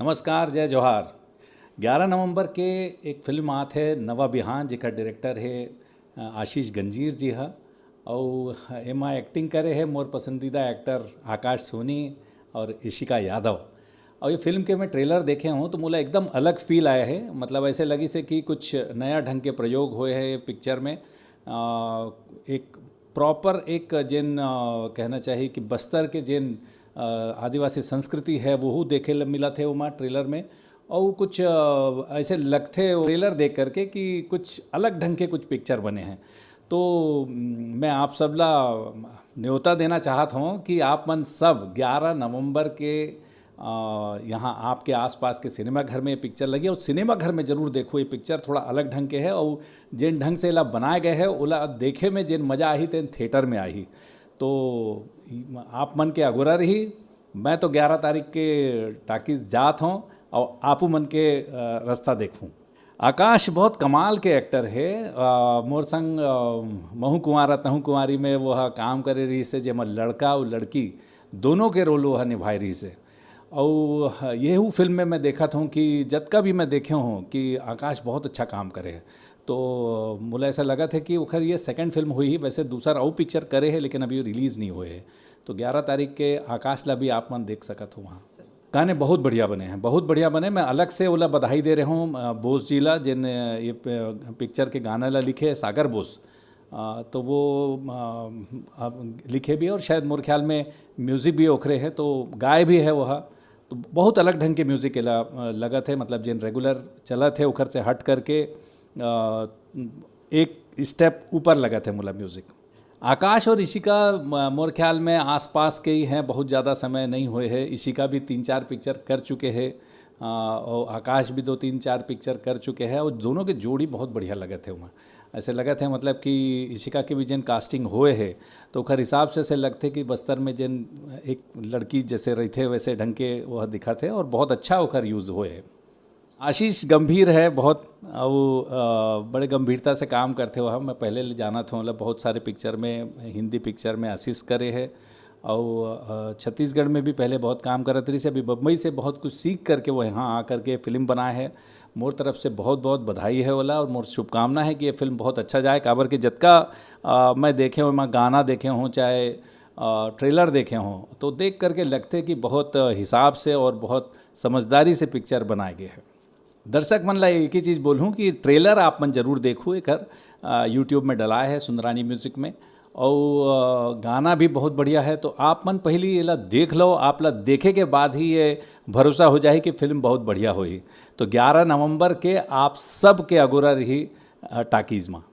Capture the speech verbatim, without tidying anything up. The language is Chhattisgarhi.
नमस्कार, जय जोहार। ग्यारह नवंबर के एक फिल्म आत हे नवा बिहान, जेकर डायरेक्टर हे, अ, आशीष गंजीर जी ह, अउ एमा एक्टिंग करे हे मोर पसंदीदा एक्टर आकाश सोनी और इशिका यादव। और ये फिल्म के मैं ट्रेलर देखे हूँ तो मोला एकदम अलग फील आया है, मतलब ऐसे लगिस हे कि कुछ नया ढंग के प्रयोग होए हे ये पिक्चर में। अ, एक प्रॉपर एक जेन, अ, कहना चाहिए कि बस्तर के जेन, अ, आदिवासी संस्कृति है, वहू देखे ल मिलत हे ओमा ट्रेलर में। और कुछ, अ, ऐसे लगथे ट्रेलर देख करके कि कुछ अलग ढंग के कुछ पिक्चर बने हैं। तो, म, मैं आप सब ला न्योता देना चाहत हूँ कि आप मन सब ग्यारह नवंबर के, अ, यहाँ आपके आसपास के सिनेमा घर में ये पिक्चर लगी और सिनेमा घर में जरूर देखो। ये पिक्चर थोड़ा अलग ढंग के है और जेन ढंग से एला बनाए गए है, ओला देखे में जेन मजा आही, तेन थिएटर में आही। तो आप मन के अगोरा रही। मैं तो ग्यारह तारीख के टाकीज जात हूँ और आपू मन के, अ, रास्ता देखूँ। आकाश बहुत कमाल के एक्टर हे। अ, मोर संग, अ, महू कुंवारा तहू कुंवारी में वो ह काम करे रहिस हे, जेमा लड़का अउ लड़की दोनों के रोल वो ह निभाए रहिस हे। अउ येहू फिल्म में मैं देखत हूँ कि जतका भी मैं देखे हूँ कि आकाश बहुत अच्छा काम करे हे। तो मोला ऐसा लगत हे कि ओखर ये सेकंड फिल्म होही। वैसे दूसर अउ पिक्चर करे हे, लेकिन अभी रिलीज नहीं होए हे। तो ग्यारह तारीख के आकाश ला भी आप मन देख सकत हो वहाँ। गाने बहुत बढ़िया बने हैं, बहुत बढ़िया बने। मैं अलग से ओला बधाई दे रहे हूँ, अ, बोस जी ला, जेन, अ, ये प-, पिक्चर के गाना ला लिखे, सागर बोस। अ, तो वो, अ, अब लिखे भी और शायद मोर ख्याल में म्यूजिक भी ओखरे है, तो गाए भी है वह। तो बहुत अलग ढंग के म्यूजिक एला, अ, लगत है, मतलब जेन रेगुलर चलत है ओखर से हट करके, अ, एक स्टेप ऊपर लगत है मोला म्यूजिक। आकाश और इशिका, म-, मोर ख्याल में आसपास के ही हैं, बहुत ज़्यादा समय नहीं होए है। इशिका भी तीन चार पिक्चर कर चुके हैं, अ, और आकाश भी दो तीन चार पिक्चर कर चुके हैं और दोनों के जोड़ी बहुत बढ़िया लगत है वहाँ। ऐसे लगत है, मतलब कि इशिका के भी जेन कास्टिंग होए है, तो ओखर हिसाब से ऐसे लगथे कि बस्तर में जेन एक लड़की जैसे रहिथे, वैसे ढंग के वह दिखत है और बहुत अच्छा ओखर यूज़ होए है। आशीष गंभीर है बहुत, अउ, अ, बड़े गंभीरता से काम करथे वह। मैं पहले ले जानत हूँ, मतलब बहुत सारे पिक्चर में, हिंदी पिक्चर में असिस्ट करे है, अउ, अ, छत्तीसगढ़ में भी पहले बहुत काम करत रहिस हे। अभी बम्बई से बहुत कुछ सीख करके वो यहाँ आ करके फिल्म बनाए है। मोर तरफ से बहुत बहुत बधाई है ओला, और मोर शुभकामना है कि ये फिल्म बहुत अच्छा जाए। काबर के जतका, अ, मैं देखे हूँ, मैं गाना देखे हूँ, चाहे, अ, ट्रेलर देखे हूँ, तो देख करके लगथे कि बहुत हिसाब से और बहुत समझदारी से पिक्चर बनाए गए है। दर्शक मन ला एक ही चीज़ बोलहूँ कि ट्रेलर आप मन जरूर देखू, एकर, अ, YouTube में डलाए है सुंदरानी म्यूजिक में, और, अ, गाना भी बहुत बढ़िया है। तो आप मन पहली एला देख लो, आप ला देखे के बाद ही ये भरोसा हो जाए कि फिल्म बहुत बढ़िया होही। तो ग्यारह नवंबर के आप सब के अगोरा रही, अ, टाकीज में।